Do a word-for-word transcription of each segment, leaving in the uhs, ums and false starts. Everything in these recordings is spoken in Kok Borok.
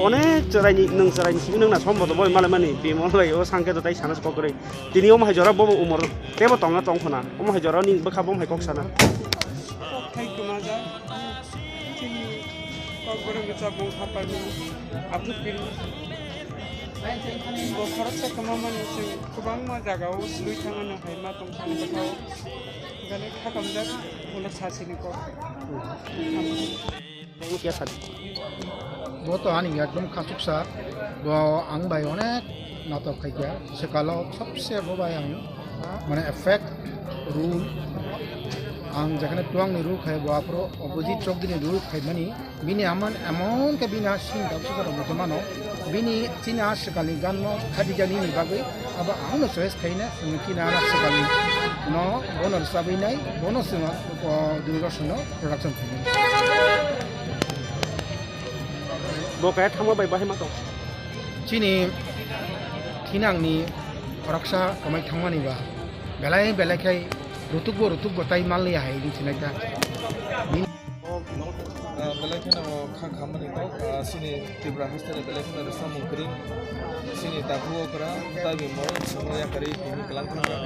Onek chwraini, nwng chwraini simi nwng na sombodo boi malai mani, bimol bai o sangke do tai sana kok kwrwi. Tini omo hai jora bobo umor tebo tongna tong khona. Omo hai jora ni bwkha bo hai kok sana. Kok thai kwmajak. Chini kok borok ni chabung hapar ni. Aphuru pil. Bo khoroksa kwma mani chwng kwbangma jagao swi thangmani hai ma tong thani bwkhao. Belai kha kamjak, ulo sasini kok. Bo to ani ekdom khachuksa, bo ang bai onek natok khaikha, sekalo sabse bo bai ang mane effect rule, ang jekhane tuang ni rule khai bo aphuru opposite chokdini rule khai mani, bini aman emon khe bini a sing tak suka rok mano, bini chini a sekalni gan no khadija nini bagwi abo ang no choice khaina chini chini a sekalni no bono rwchabwi nai bono chwng o Duriga Sano production khaimani. Bo kaya thangma bai bahai ma tong? Chini thinangni khoroksa kwmai thangmani ba belai belai khai rutukbo rutukbo tai manliya hai wng sinai ta. Belai kheno kha khammani kok, ah, chini Tripura haste belai kheno rwchapmung kwrwi. Chini takhuk okra dabi mo chwngno yakarwi tini kwlang thangkha.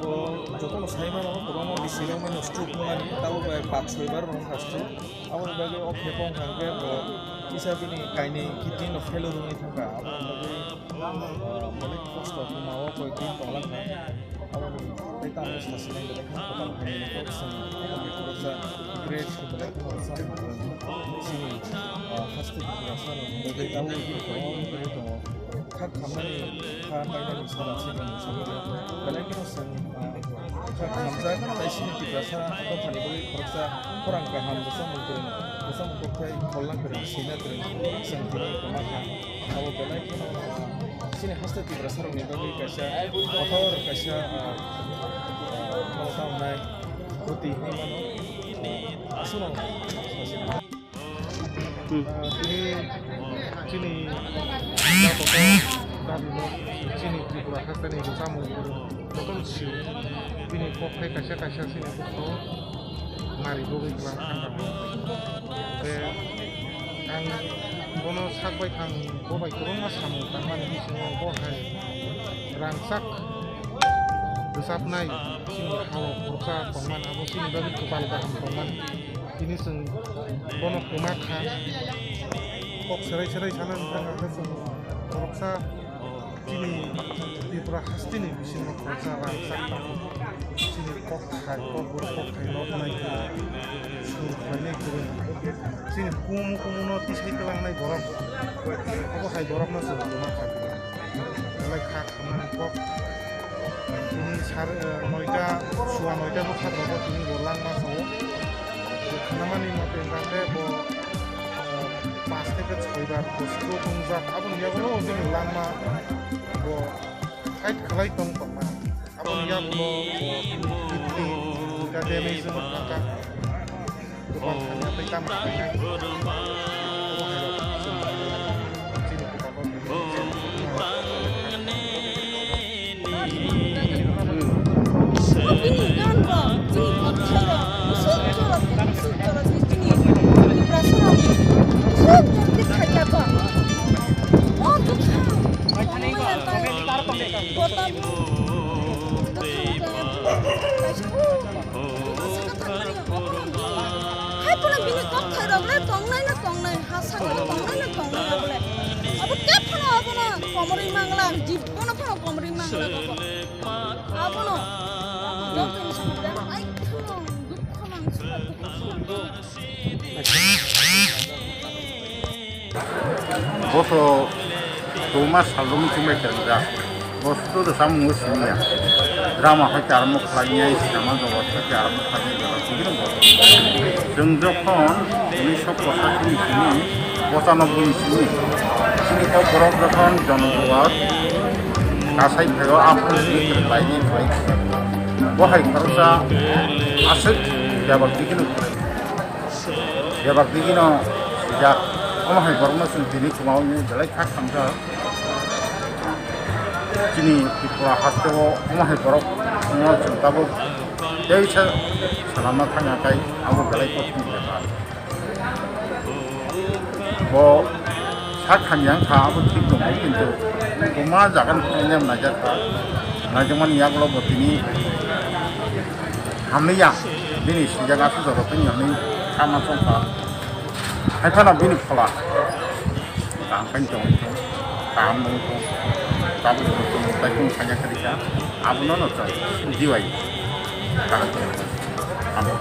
Bo jotono sai mano kwbangma bisirok mano stroke wngmani, tabuk bai pak soi bar wngkha stroke. Aboni bagwi o khepo wngkha hwnkhe bo kisa bini kainwi kidney no failure wngwi thangkha. Aboni bagwi, ah, belai kosto wngma o koi din tonglang kha. Aboni tei tamo sasinai belai kheno kwtal hamya ni kok chwng aboni khoroksa great belai kheno chini, ah, haste Tiprasa no bagwi tabuk wngwi tongo. Kha khamnani, kha painani sara chini muchungmani belai kheno chwng, ah, kha khamjak tei chini Tiprasa dophani bagwi khoroksa khorang kaham rwchapmung kwrwng, rwchapmung kokthai kholna kwrwng, swina kwrwng chwng tini kwma kha. Abo belai kheno, ah, chini haste Tiprasa rokni bagwi kaisa kotor kaisa, ah, ah, mano tamo nai khoti hinwi mano. Aswkno. Hmm. Ah, tini chini joto dabi mo chini Tripura hasteni rwchapmung joto sio. Bini kok hai kaisa kaisa chini bwkhao nari bagwi kwlang thangkha. Tei ang bono sak bai thang, bo bai kwbangma samung tangmani bisingo bo hai rangchak rwchapnai chini hao khoroksa tongmani, abo chini bagwi kwpal kaham tongmani. Tini chwng bono kwma kha, kok serai serai sana wngkha, hwnkhe chwng khoroksa chini Tripura hasteni bisingo khoroksa rangchak tongo. Chini kok thai, kok bwrwi kok thai nok nai kwrwi, sur khlainai kwrwi. Chini kumu kumu no tisai twlangnai borok, abo hai borok no chwng kwma kha. Belai kha khamani kok. Tini sar, eh, noita, sua noita bwkha rogo tini bo langma sao. Khnamani mote hwnkhe bo, eh, pas theke soi bar bo stroke wngjak. Aboni yagulo chini langma bo fight khlai tong tongma. Aboni yagulo bo tini kidney damage wngkha. Hai pura bini kok thai rok le tongnai na tongnai, ha saka le tongnai na tongnai abo le. Abo kep phano abo no komorwi mangla, jibbo no phano komorwi mangla abo. Abo no. Dok ni song le, ai khno, dukho nang, dukho nang. Boso toma salrokni chumai tongjak. Boso to samung simiya. Drama hai karmo khlainai, sinama jogot hai karmo khlainai jora sini boso. Chwng jokhon unisho pochatri ni simi, pochanoboi ni simi, chini kok borok jokhon jonojogor kasai phaio aphuru simi khlai ni khlai. Bo hai khoroksa aswk bebak dikino. Bebak digino sijak. Omo hai borokno chwng tini kwmao wngwi belai kha khamjak. Chini Tripura hasteo omo hai borok wngno chwng tabuk teisa salama thangya khe abo belai kothon bepar. Bo Sak hamya wngkha, abo thik tongo, kintu buma jaga ni thangwi naijakha. Naijakmani yagulo bo tini hamliya, bini sijak aswk jorok tini hamwi kama chongkha. Haiphano bini phola kaham khe tong, kaham nung tong, tabuk bo tong, tai tong khaina kharika, abono no chwng diwai kaham khe abo.